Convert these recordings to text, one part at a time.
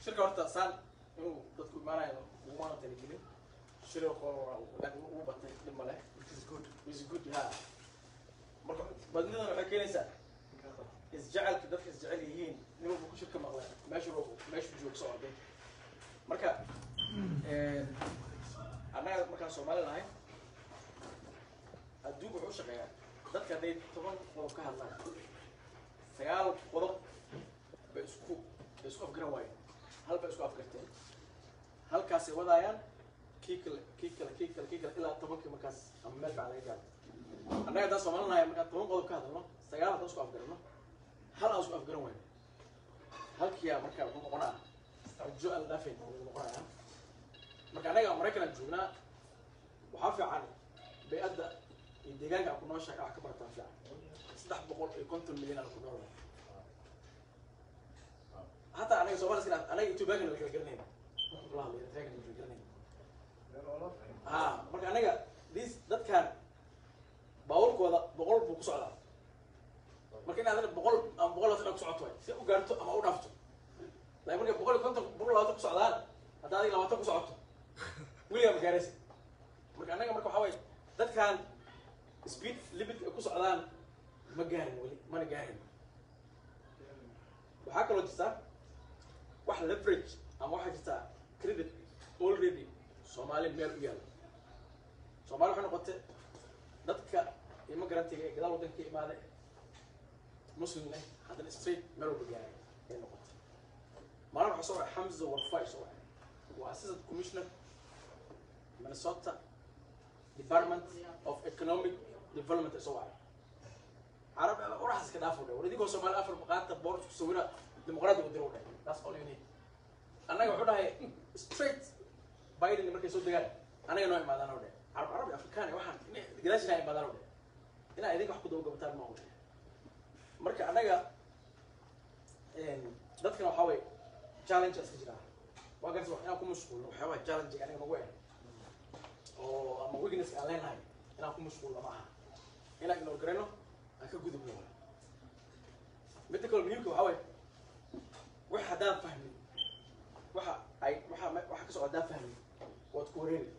Shirka horta saan inuu dadku imaanayo ugumana talagelin. Shirka laakiin ugu batay, dhib ma leh. Which is good. Is good ha. Marka badnidan waxay keenaysaa isjecelka, dadka isjecel yihiin, nin walba ku shirka maqlay meeshu meeshu joog socday. Marka annaga markaan Soomaali nahay, adduunka wuxuu u shaqeeyaa dadka hadday 10 qodob ka hadlaan, sagaal qodob bay isku afgaran waayeen, hal bay isku afgarteen, halkaasay wadaayaan, kii kale, kii kale, kii kale, kii kale, ilaa 10-kii markaas ama meel fiican laga gaaro. Annaga haddaan Soomaali nahay, markaan 10 qodob ka hadalno, sagaal haddaan isku afgarano, hal aan isku afgaran wayno, halkiyaa marka wuxuu noqonaa xujo aan dhaafayn wuxuu noqonayaa. Marka annaga Maraykan aan joognaa, waxaa fiican bay'adda iyo deegaanka aan ku nooshahay wax ka barataa fiican. 350 milyan aan ku noolnahay. Hataa anaga Soomaali iska dhaaf, anaga Ethiopian la kala garanayna, marka kula hadlay Eritrean la kala garanayna. Ha, marka anaga this dadkan baabuurkooda 100 buu ku socdaa. Marka inaad 100 ama 120 ku socoto waay si u gaarto ama u dhaafto. Laakiin markay 150, 120 ku socdaan, hadda adiga 20 ku socoto, weligaa ma gaaraysa. Marka annaga marka waxaa waye dadkan speed limit ay ku socdaan ma gaarin weli, mana gaarin. Waxaa kaloo jirta wax leverage ama waxaa jirta credit already Soomaali meel u yaalla. Soomaali waxay noqotay dadka immigrant-iga ee gadaal waddanka ka imaaday, Muslim eh, haddana straight meel walba gaaray ay noqotay. Maalin waxaa soo wacay Xamza Warfay, soo wacay, waa assistant commissioner, Minnesota Department of Economic Development ay soo wacay. Carab waraxas iska dhaaf u dhe, war idinkoo Soomaali afar qaata boor isku sawira, Dimuqraadi u dira u dheh. That's all you need. Annaga wuxuu dhahay straight Biden markay soo degaan annaga noo imaadaan u dheh. Carab, Carab iyo Afrikaan waxaan gadaashina imaadaan u dheh, inaa idinka wax ku daba gabataan ma u dheh. Marka annaga dadkana waxaa waye challenge iska jiraa, waa garta, wax inaan ku mashquulno waxyaabaha challenge aniga nagu eh oo ama weakness aan leenahay inaan ku mashquulno ma aha, inaan ignore garayno, aan ka gudubno waay. Midda kale muhiimka waxaa waye, wax haddaan fahmin, waxa ay waxa ka socda haddaan fahmin, waad ku wareeri.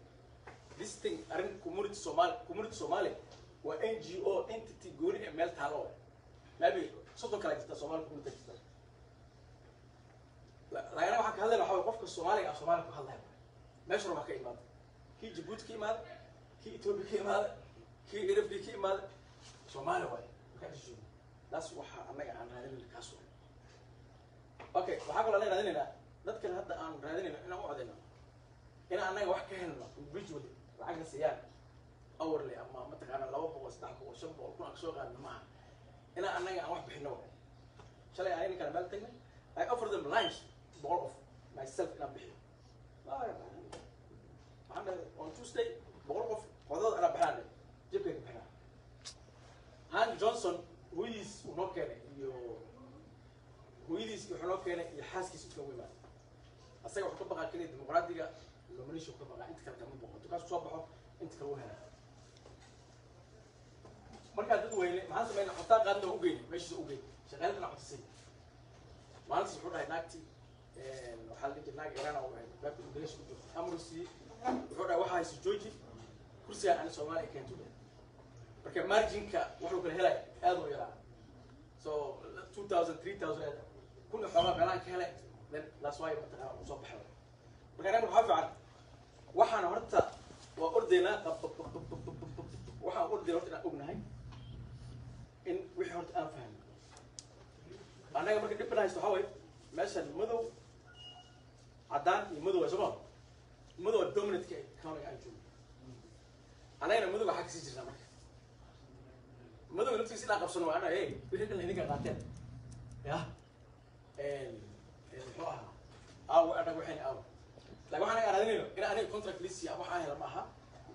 This thing, arrin community Somali, community Somali waa NGO entity gooni ee meel taalo waay. Maybe 30 kala jirta Somali community jirta. Lagana waxaan ka hadlayna waxaa waye qofka Soomaaliga af Soomaaliga ku hadlaya, meesha raba ka imaada, kii Jabuuti ka imaada, kii Ethiopia ka imaada, kii NFD ka imaada, Soomaali waaye. Markaa inta joogno, taas waxa annaga aan raadinayna kaas waay. Okay, waxaa kaloo annaga raadinaynaa, dadkan hadda aan raadinayno inaan u codayno, inaan annaga wax ka helno individually, lacagna siiyaan hourly ama mataqaana 200, 300, 500, 1000 aan kasoo qaadno maaha, inaan annaga aan wax bixino waay. Shalay aniga ninkaan meel tagnay, I offer them lunch, 100 qof, myself inaan bixiyo. Waxaan dhahay on Tuesday 100 qof qodada anaa bixinaan dhahay, jibkayga bixinaa. Han Johnson hooyadiis uu noo keenay iyo hooyadiis wuxuu noo keenay iyo xaaskiisa iska ugu imaada. Asaga wuxuu ka baqaa keliya Dimuqraadiga nomination ka baqaa, inta kale kama boqo. Intuu kaas kusoo baxo, inta kale u helaa. Markaa dad weyne maxaan sameynaa? Cuntaa qaadna waa ugeynay, meeshiisa ugeyn, shaqeyntana cunta siin. Maalintaas wuxuu dhahay naagtii, waxaa la dhihi jiray naag Iran oo ahayd, baabka immigration u joogtay, amru siiyey. Wuxuu dhahay waxaa hayso jooji, kursigaa ani Soomaaliya keento dhahay. Marka margin-ka wax kala helay aad u yaraa, so 2000, 3000, 1000 iyo xoogaa meelahan ka helay. Then that's why mataqaana uu soo baxay. Marka anaga waxaa fiican, waxaan horta waa ordaynaa qab qab qab qab qab qab qab, waxaan ordayna horta inaan ognahay in wixii horta aan fahmin. Annaga marka dhibkan haysto waxaa waye meeshan madow, caddaan iyo madow waay, soo ma? Madow waa dominant-ka county aan joogno. Annagana madowga waxaa kasii jirnaa. Marka madowga naftiisa inaan qabsano waa annaga, hey, wixii dhan idinka qaateen ya muxuu ahaa aawo annaga waxayna aawo. Laakiin waxaan anaga raadinayno in aniga contract list ama waxaan hela ma aha.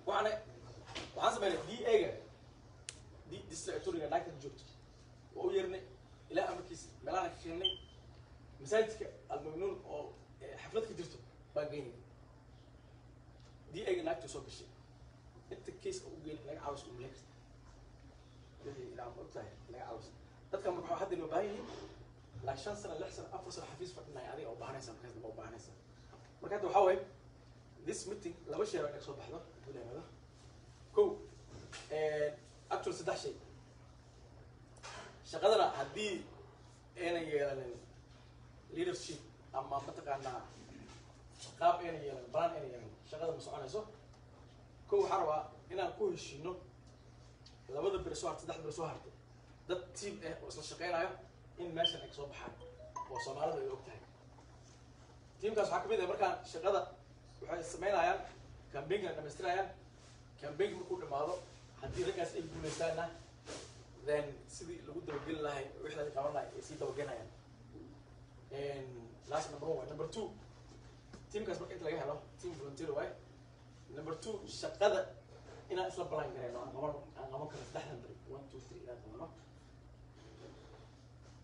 Waxaan sameynay DA-ga, D district attorney-ga naagta joogto waa u yeernay, ilaa amarkiisa meelahan ka keennay, masaajidka Almamnuun oo xaflad ka jirto baan geynay. DA-ga naagta soo gashay, inta case u geyn naga caawiso umaleyn karta wixii ilaa ma ogtahay naga caawiso. Dadka marka waxaa hadda noo baahan yihiin, laakiin 5 sano, 6 sano, 4 sano xafiis fadhinaya adiga oo baahanaysa markaas damba u baahanaysa. Marka hadda waxaa waye this meeting laba shay waa inaga soo baxdo hadduu la yihahdo. Kow, actually saddex shay. Shaqadana haddii aynan yeelanin leadership ama mataqaanaa qaab aynan yeelanin, plan aynan yeelanin, shaqada ma soconayso. Kow, waxaan rabaa inaan ku heshiino labada beri soo hartay, saddex beri soo hartay, dad team ah oo isla shaqeynayo in meeshan ay kasoo baxaan oo Soomaalidu ay og tahay. Teamkaas waxaa kamid ah markaan shaqada waxay sameynayaan campaignka dhamaystirayaan. Campaignka markuu dhamaado, haddii raggaas ay guuleystaanna, then sidii lagu dabageli lahay wixii laga qaban lahay ay sii dabagelayaan. Last number one waay. Number two, teamkaas marka inta laga helo team volunteer waay. Number two, shaqada inaan isla balan gareyno aan qaban karno saddexdan beri, one, two, three, inaan qabano.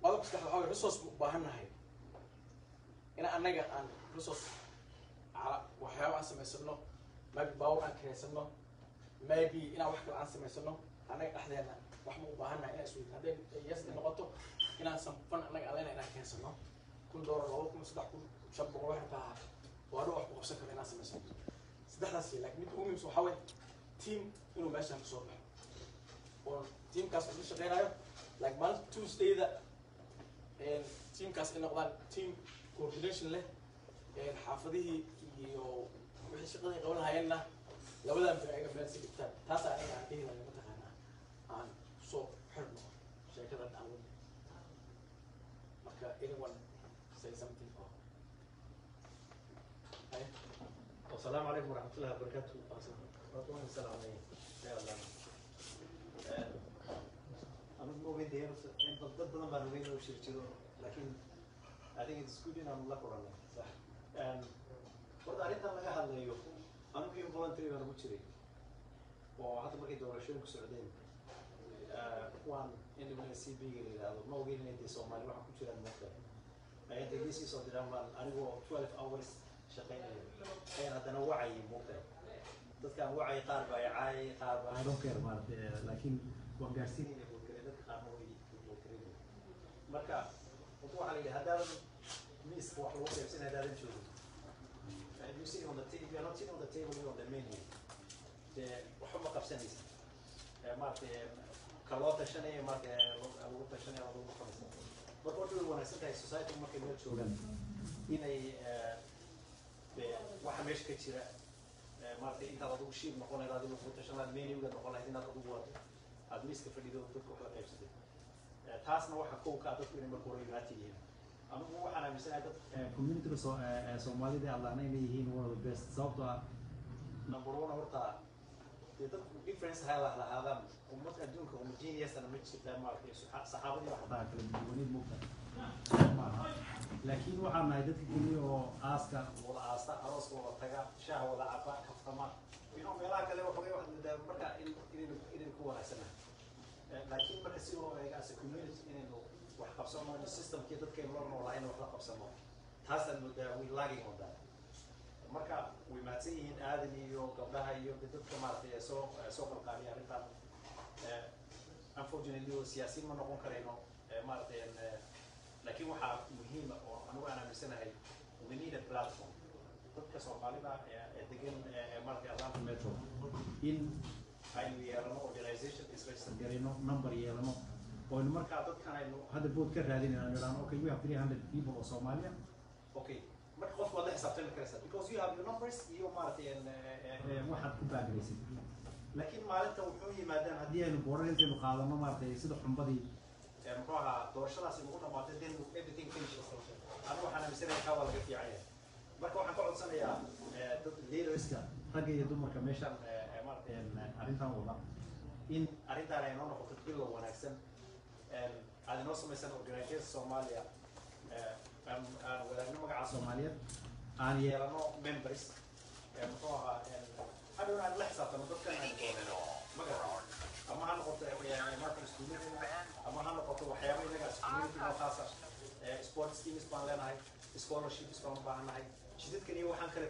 Qodobka saddex waxaa waye resource u baahan nahay in annaga aan resource waxyaaba aan samaysano, maybe power aan kareysano, maybe inaan wax kale aan samaysano annaga dhexdeena. Wax ma u baahan nahay inaan isweydiin. Hadday yes noqoto, inaan sanfan annaga aan leenahay inaan keensano, $1,000, 2,000, 3,000, 500, wax intaa ahaato oo hadhow wax ku qabsan karo inaan samaysano. Saddexdaas shay, laakiin midda ugu muhiimsan waxaa waye team inuu meeshaan kasoo baxo oo teamkaas isla shaqeynayo, like maalinta Tuesdayda teamkaas ay noqdaan team coordination leh, xaafadihii iyo wixii shaqada ay qaban lahayeenna labadan beri ayaga meel sii dhigtaan. Taas aniga aan dhihi lahay mataqaanaa aan soo xirno sheekadan aan wadno. Marka anyone say something or haye? السلام عليكم ورحمة الله وبركاته. السلام عليكم. يا الله. Anigu ma ogeyn dee in dad badan baan ogeyn oo shir jiro, laakiin I think it's good inaan la kulanay. Sax. Horta arrintan laga hadlayo, anigu involuntary baan ugu jiray oo hadda markay doorashooyinku socdeen, kuwaan NWCB ga la yidhaahdo, ma ogeyn inay dee Soomaali waxa ku jiraan moogta ay hadda igii sii soo diraan baan anigoo 12 hours shaqaynaya ayaan haddana wacayay moogtahay. Dadkaan wacay qaar baa caayay, qaar baa I don't care maaragtay, laakiin waan gaarsiinayna vote-garay, dadka qaarna way vote-gareynaya. Marka horta waxaa la yidhi haddaadan miiska wax lagu qaybsanaya haddaadan joogin, you sitting on the table, you are not sitting on the table, you're on the menu. Dee waxba ma qabsanaysa. Maaragtay ka loo tashanaya, maaragtay lagu tashanaya lagu noqonaysa. Marka horta way wanaagsan tahay society markay meel joogaan inay dee waxa meesha ka jira, maaragtay intaad adigu shiib noqon lahayd, adigu lagu tashan lahayd, menuga noqon lahayd, inaad adigu aad miiska fadhido dadka wax la qaybsatay. Taasna waxa kow ka ah dadku inay marka hore united yihiin. Anigu waxaan aaminsanahay dad communityga Soomaalida Atlanta inay yihiin one of the best, sababtoo ah number one horta dee dadku difference ha lahaadaan, ummad adduunka homogeneousna ma jirtaa maaragtay, saxaabadii baa xataa kala duwaneed moogta maaha, laakiin waxaan nahay dadka keliya oo aaska wada aasta, arooska wada taga, shaaha wada caba, kaftama. Meelaha kale waxoogay waxaad moodaa marka inaynu ku wanaagsanahay. Laakiin marka si loo eego as a community inaynu wax qabsano, in systemkii dadkaynu la noolahay wax la qabsano, taasaan moodaa we lagging on that. Marka way mahadsan yihiin aadan iyo gabdhaha iyo dadka maaragtay ee soo qalqaaliya arrintan. Unfortunately oo siyaasiyiin ma noqon karayno, maaragtay, laakiin waxaa muhiima oo anigu aan aaminsanahay we need a platform dadka Soomaalida ee degan maaragtay Atlanta Metro in aynu yeelano organization, is-register garayno, number yeelano, oo aynu markaa dadkan aynu hadda vote ka raadinayno aynu idhaahno, "Okay, we have 300 people oo Soomaaliya." Okay, marka qofku waad la xisaabtami karaysaa because you have your numbers iyo maaragtay waxaad ku baagaraysid. Laakiin maalinta wuxuu yimaadaan haddii aynu boorar intaynu qaadano maaragtay sida xumbadii muxuu ahaa doorashadaasi nagu dhamaatay, then everything finishes. Anigu waxaan aaminsanahay kaa waa laga fiican yahay. Marka waxaan ka codsanayaa dad leaderska ragga iyo dumarka meeshaan maaragtay arrintan wada in arrintan ay noo noqoto bilow wanaagsan, aad inoo samaysan organization Soomaaliya, aan wadaagno magaca Soomaaliyeed, aan yeelano members, muxuu ahaa hadhowna aan la xisaabtano dadkan aynu doonayno magaca, ama ha noqoto marka iskuuladena, ama ha noqoto waxyaaba inaga as community noo khaasa. Sports teams baan leenahay, scholarships baan u baahannahay, jidadkan iyo waxaan kale.